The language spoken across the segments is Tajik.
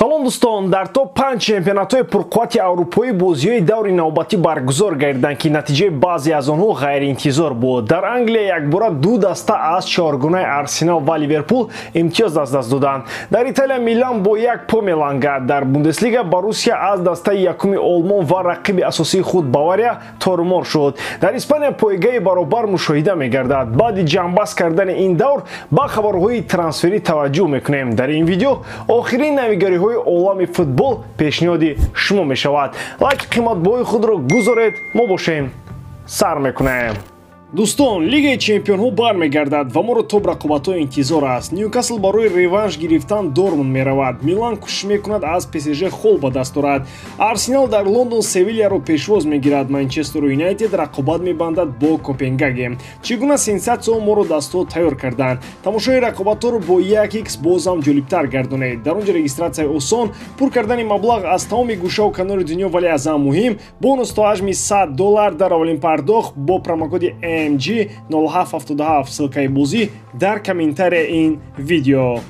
Салом дӯстон, дар топ 5 чемпионатҳои пурқуввати аврупоӣ бозиҳои даври навбатӣ баргузор гардиданд, ки натиҷаи баъзе аз онҳо ғайриинтизор буд. Дар Англия якбора ду даста аз чоргунаи Арсенал ва Ливерпул имтиёз аз даст доданд. Дар Италия Милан бо як по мелангад. Дар Бундеслига Боруссия аз дастаи якуми Олмон ва рақиби асосии худ Бавария торумор шуд. Дар Испания пойгаи баробар мушоҳида мегардад. Баъди ҷамъбаст кардани ин давр ба хабарҳои трансферӣ таваҷҷӯҳ мекунем. Дар ин видео охирин навигариҳои олами футбол пешниҳоди шумо мешавад. Лайки қиматбоҳои худро гузоред, мо бошем сар мекунем. Дӯстон, Лигаи чемпионҳо бармегардад ва моро топ рақобатҳо интизор аст. Ньюкасл барои реванш гирифтан Дортмунд меравад. Милан кӯшиш мекунад аз ПСЖ хол ба даст орад. Арсенал дар Лондон Севилияро пешвоз мегирад. Манчестер Юнайтед рақобат мебандад бо Копенгаген. Чӣ гуна сенсатсияҳо моро дастҳо тайёр карданд? Тамошои рақобатҳоро бо 1x бозам ҷолибтар гардонед. Дар он ҷо регистратсияи осон, пур кардани маблағ аз тамоми гӯшаву канори дунё, вале аз ҳама муҳим бонус то ҳаҷми $100 дар аввалин пардохт бо промокоди MG 0777. Ссылкаи бозӣ дар комментария ин видео.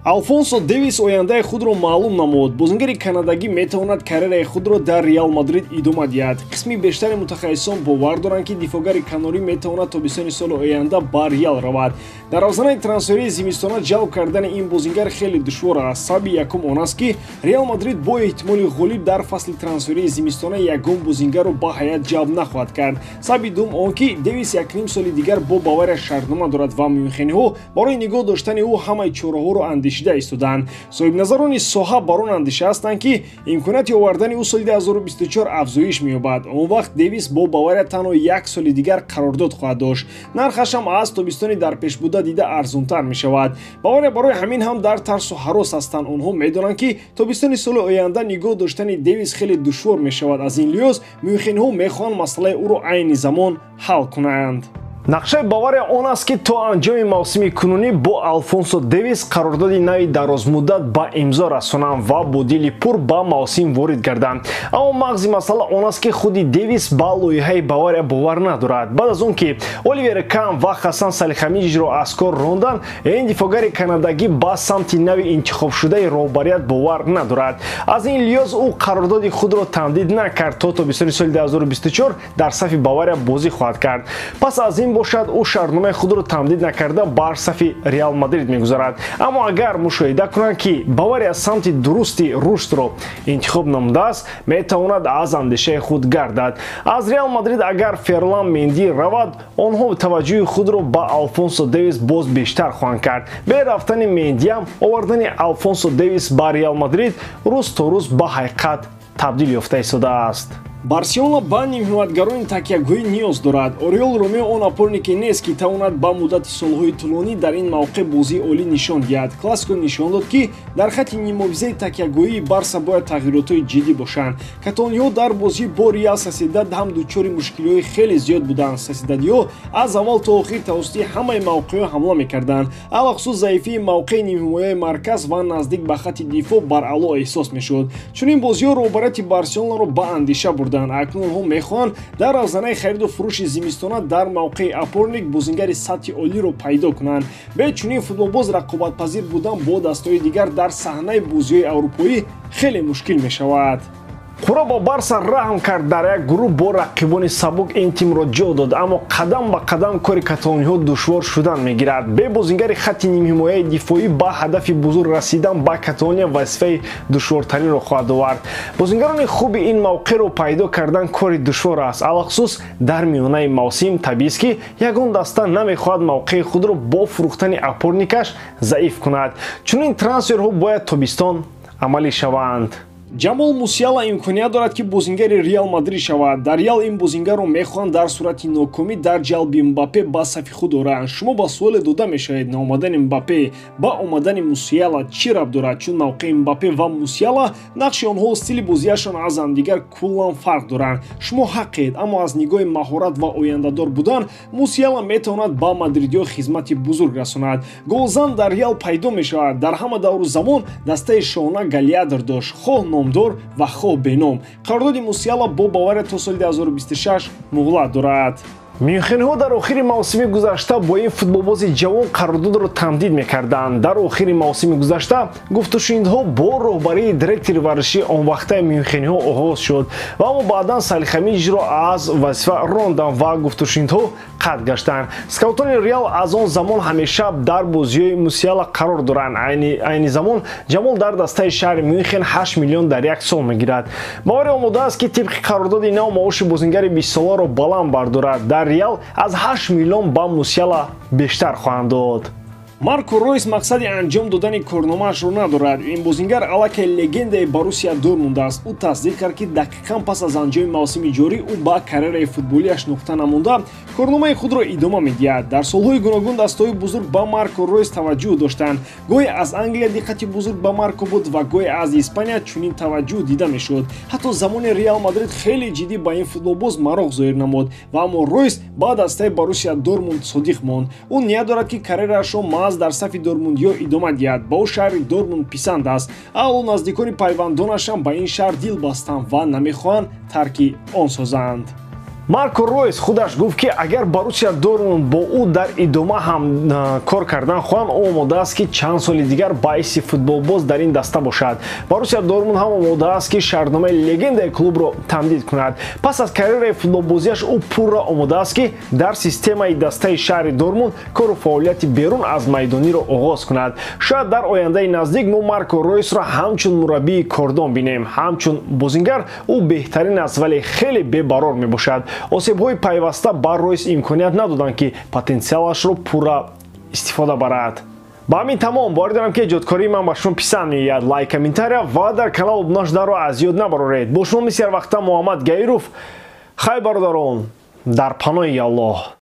Алфонсо Дэвис ояндаи худро маълум намуд. Бозингари канадагӣ метавонад карьераи худро дар Реал Мадрид идома диҳад. Қисми бештари мутахассисон бовар доранд, ки дифоъгари канорӣ метавонад тобистони соли оянда ба Реал равад. Дар равзанаи трансферии зимистона ҷалб кардани ин бозингар хеле душвор аст. Сабаби якум он аст, ки Реал Мадрид бо эҳтимоли ғолиб дар фасли трансферии зимистона ягон бозингарро ба ҳайат ҷалб нахоҳад кард. Сабаби дуюм он ки Дэвис якним соли дигар бо Бавария шартнома дорад ва мюнхениҳо барои нигоҳ доштани ӯ ҳамаи чораҳоро андешида истоданд. Соҳибназарони соҳа бар он андеша ҳастанд, ки имконияти овардани ӯ соли 2024 афзоиш меёбад. Он вақт Дэвис бо Бавария танҳо як соли дигар қарордод хоҳад дошт. Нархаш ҳам аз тобистони дар пешбуда дида арзонтар мешавад. Бавария барои ҳамин ҳам дар тарсу ҳарос ҳастанд. Онҳо медонанд, ки тобистони соли оянда нигоҳ доштани Дэвис хеле душвор мешавад. Аз ин лиҳоз мюнхенҳо мехоҳанд масъалаи ӯро айни замон ҳал кунанд. Нақшаи Бавария он аст, ки то анҷоми мавсими кунунӣ бо Алфонсо Дэвис қарордоди нави дарозмуддат ба имзо расонанд ва бо дили пур ба мавсим ворид гарданд. Аммо мағзи масъала он аст, ки худи Дэвис ба лоиҳаи Бавария бовар надорад. Баъд аз он ки Оливер Кан ва Хасан Салихамиҷро аз кор ронданд, ин дифоъгари канадагӣ ба самти нави интихобшудаи роҳбарият бовар надорад. Аз ин лиҳоз ӯ қарордоди худро тамдид накард, то тобистони соли 2024 дар сафи Бавария бозӣ хоҳад кард. Пас аз ин бошад, ӯ шартномаи худро тамдид накарда бар сафи Реал Мадрид мегузарад. Аммо агар мушоҳида кунанд, ки Бавария самти дурусти рушдро интихоб намудааст, метавонад аз андешаи худ гардад. Аз Реал Мадрид агар Ферлан Менди равад, онҳо таваҷҷӯҳи худро ба Алфонсо Дэвис боз бештар хоҳанд кард. Бе рафтани Мендиам овардани Алфонсо Дэвис ба Реал Мадрид рӯз то рӯз ба ҳақиқат табдил ёфта истодааст. Барселона ба нимҳимоятгарони такягоҳӣ ниёз дорад. Ориол Ромео он опорнике нест, ки тавонад ба муддати солҳои тӯлонӣ дар ин мавқеъ бозии олӣ нишон диҳад. Классико нишон дод, ки дар хатти нимҳофизаи такягоҳии Барса бояд тағйиротҳои ҷиддӣ бошанд. Каталониҳо дар бозӣ бо Реал Сосьедад ҳам дучори мушкилиҳои хеле зиёд буданд. Сосьедадиҳо аз аввал то охир тавассути ҳамаи мавқеъҳо ҳамла мекарданд. Алахусус заифии мавқеи нимҳимояи марказ ва наздик ба хатти дифоъ баръало эҳсос мешуд. Чунин бозиҳо роҳбарияти Барселонаро ба андеша бурд. Акнун онҳо мехоҳанд дар равзанаи хариду фурӯши зимистона дар мавқеи опорник бозингари сатҳи олиро пайдо кунанд. Бе чунин футболбоз рақобатпазир будан бо дастҳои дигар дар саҳнаи бозиҳои аврупоӣ хеле мушкил мешавад. Қура ба Барса раҳм кард, дар як гурӯҳ бо рақибони сабук ин тимро ҷо дод, аммо қадам ба қадам кори каталониҳо душвор шудан мегирад. Бе бозингари хатти нимҳимояи дифоӣ ба ҳадафи бузург расидан ба Каталония вазифаи душвортаринро хоҳад овард. Бозингарони хуби ин мавқеъро пайдо кардан кори душвор аст. Алахусус дар миёнаи мавсим табиист, ки ягон даста намехоҳад мавқеи худро бо фурӯхтани опорникаш заиф кунад. Чунин трансферҳо бояд тобистон амалӣ шаванд. Ҷамол Мусиала имконият дорад, ки бозингари Реал Мадрид шавад. Дар Реал ин бозингарро мехоҳанд дар сурати нокомӣ дар ҷалби Мбаппе ба сафи худ оранд. Шумо ба суоле дода мешавед: наомадани Мбаппе ба омадани Мусиала чӣ рабт дорад? Чун мавқеи Мбаппе ва Мусиала, нақши онҳо, стили бозиашон аз ҳамдигар куллан фарқ доранд. Шумо ҳақед, аммо аз нигоҳи маҳорат ва ояндадор будан Мусиала метавонад ба мадридиҳо хизмати бузург расонад. Голзан дар Реал пайдо мешавад. Дар ҳама давру замон дастаи шоҳона голеадор дошт, хоҳ номдор ва хоҳ беном. Қарордоди Мусиала бо Бавария то соли 2026 муҳлат дорад. Мюнхенҳо дар охири мавсими гузашта бо ин футболбози ҷавон қарордодро тамдид мекарданд. Дар охири мавсими гузашта гуфтушунидҳо бо роҳбарии директори варзишии онвақтаи мюнхениҳо оғоз шуд ва аммо баъдан Салихамиҷро аз вазифа ронданд ва гуфтушунидҳо қатъ гаштанд. Скаутони Реал аз он замон ҳамеша дар бозиҳои Мусиала қарор доранд. Айни замон Ҷамол дар дастаи шаҳри Мюнхен 8 миллион дар як сол мегирад. Бавария омода аст, ки тибқи қарордоди нав маоши бозингари 20-соларо баланд бардорад. Дар Реал аз 8 миллион ба Мусиала бештар хоҳанд дод. Марко Ройс мақсади анҷом додани корномаашро надорад. Ин бозингар аллакай легендаи Боруссия Дортмунд аст. Ӯ тасдиқ кард, ки дақиқан пас аз анҷоми мавсими ҷорӣ ӯ ба карьераи футболиаш нуқта намонда, корномаи худро идома медиҳад. Дар солҳои гуногун дастаҳои бузург ба Марко Ройс таваҷҷӯҳ доштанд. Гоҳе аз Англия диққати бузург ба Марко буд ва гоҳе аз Испания чунин таваҷҷӯҳ дида мешуд. Ҳатто замони Реал Мадрид хеле ҷиддӣ ба ин футболбоз мароқ зоҳир намуд ва аммо Ройс ба дастаи Боруссия Дортмунд содиқ монд. Ӯ ният дорад, ки карьераашро маҳз дар сафи дормундиҳо идома диҳад. Ба ӯ шаҳри Дортмунд писанд аст. Аҳлу наздикони пайвандонашам ба ин шаҳр дил бастанд ва намехоҳанд тарки он созанд. Марко Ройс худаш гуфт, ки агар Боруссия Дортмунд бо ӯ дар идома ҳам кор кардан хоҳанд, ӯ омода аст, ки чанд соли дигар ба ҳайси футболбоз дар ин даста бошад. Боруссия Дортмунд ҳам омода аст, ки шартномаи легендаи клубро тамдид кунад. Пас аз карьераи футболбозиаш ӯ пурра омода аст, ки дар системаи дастаи шаҳри Дортмунд кору фаъолияти берун аз майдониро оғоз кунад. Шояд дар ояндаи наздик мо Марко Ройсро ҳамчун мураббии кордон бинем. Ҳамчун бозингар ӯ беҳтарин аст, вале хеле бебарор мебошад. Осебҳои пайваста ба Ройс имконият надоданд, ки потенсиалашро пурра истифода барад. Ба ҳамин тамом. Боварӣ дорам, ки эҷодкории ман ба шумо писанд меояд. Лайк, комментария ва дар канал обуна шуданро аз ёд набароред. Бо шумо мисли ҳар вақта Муҳаммад Гаиров. Хай, бародарон, дар паноҳи Аллоҳ.